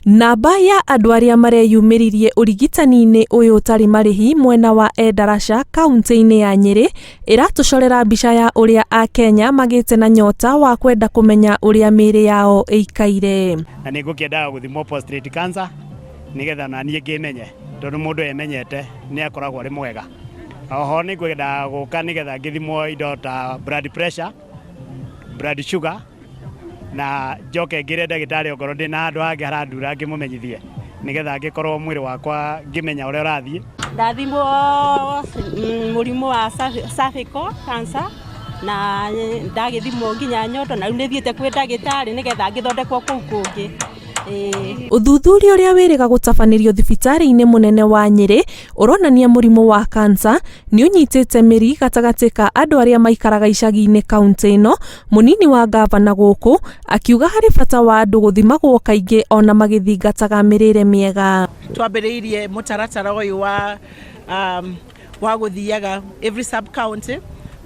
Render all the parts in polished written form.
Namba ya andũ arĩa mareyumĩririe ũrigitani-inĩ ũyũ ũtarĩ marĩhi mwena wa Endarasha kaunti-inĩ ya Nyĩrĩ ĩratũcorera mbica ya ũrĩa Akenya magĩte na nyota wa kwenda kũmenya ũrĩa mĩĩrĩ yao ĩikaire. Na nĩ ngũkĩendaga gũthimwo prostate cancer nĩgetha na niĩ ngĩmenye, tondũ mũndũ emenyete nĩ akoragwo arĩ mwega. Oho nĩ ngwendaga gũka nĩgetha ngĩthimwo indo ta blood pressure, blood sugar, na njoke ngĩre ndagĩtarĩ okorwo ndĩna handũ hangĩ harandura ngĩmũmenyithie nĩgetha ngĩkorwo mwĩrĩ wakwa ngĩmenya ũrĩa ũrathiĩ. Ndathimwo mũrimũ wa cervical cancer na ndagĩthimwo nginya nyondo, na rĩu nĩ thiĩte kwĩ ndagĩtarĩ nĩgetha ngĩthondekwo kũu kũngĩ. Ũthuthuria ũrĩa wĩrĩga gũtabanĩrio thibitarĩ-inĩ mũnene wa Nyĩrĩ ũronania mũrimũ wa kansa nĩ ũnyitĩte mĩri gatagatĩ ka andũ arĩa maikaraga icagi-inĩ kaunti ĩno. Mũnini wa ngavana gũkũ akiuga harĩ bata wa andũ gũthimagwo kaingĩ ona magĩthingataga mĩrĩre mĩega. Twambĩrĩirie mũtaratara ũyũ wa gũthiaga every sub county,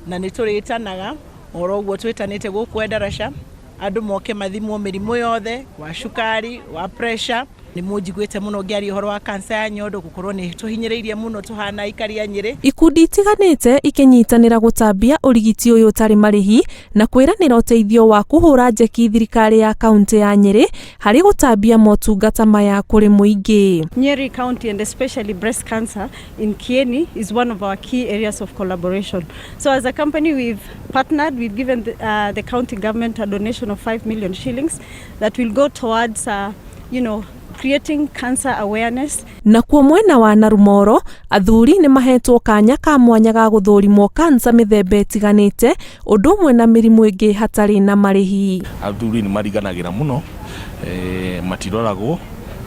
na nĩ tũrĩtanaga oro ũguo twĩtanĩte gũkũ Endarasha andũ moke mathimwo mĩrimũ yothe, wa cukari, wa pressure. Nĩ mũnjiguĩte mũno ngĩaria ũhoro wa kansa ya nyondo, gũkorwo nĩ tũhinyĩrĩirie mũno tũhana aikari a Nyĩrĩ. Ikundi itiganĩte ikĩnyitanĩra gũtambia ũrigiti ũyũ ũtarĩ marĩhi na kwĩranĩra ũteithio wa kũhũra njeki thirikari ya kaunti ya Nyĩrĩ harĩ gũtambia motungata maya kũrĩ mũingĩ. Nyeri County, and especially breast cancer in Kieni, is one of our key areas of collaboration. So as a company, we've partnered, we've given the county government a donation of 5 million shillings that will go towards creating cancer awareness. Nakuo mwena wa Narumoro, athuri nĩ mahetwo kanya ka mwanya ga gũthũrimwo kansa mĩthemba ĩtiganĩte, ũndũ ũmwe na mĩrimũ ĩngĩ hatarĩ na marĩhi. Athuri nĩ mariganagĩra mũno, matiroragwo.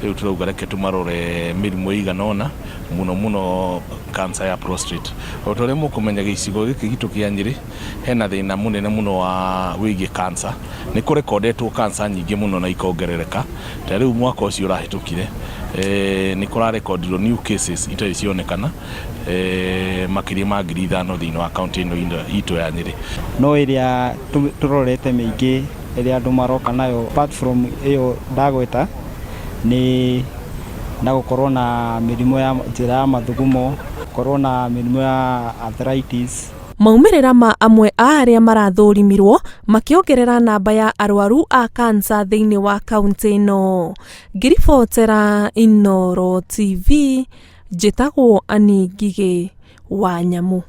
Rĩu tũrauga reke tũmarore mĩrimũ ĩigana ũna, mũno mũno cancer ya prostate. O ta ũrĩa mũkũmenya, gĩcigo gĩkĩ gitũ kĩa Nyĩrĩ hena thĩna mũnene mũno wa wĩgiĩ cancer. Nĩ kũrekondetwo cancer nyingĩ mũno na ikongerereka. Ta rĩu mwaka ũcio ũrahĩtũkire, nĩ kũrarekondirwo new cases itarĩ cionekana makĩria ma 5,000 thĩinĩ wa kaunti ĩno itũ ya Nyĩrĩ. No ĩrĩa tũrorete mĩingĩ ĩrĩa andũ maroka nayo, apart from ĩyo ndagweta, nĩ na gũkorwo na mĩrimũ ya njĩra ya mathugumo, gũkorwo na mĩrimũ ya arthritis. Maumĩrĩra ma amwe a arĩa marathũrimirwo makĩongerera namba ya arwaru a kansa thĩinĩ wa kaunti ĩno. Ngĩribotera Inooro TV, njĩtagwo Ani Ngigĩ wa Nyamu.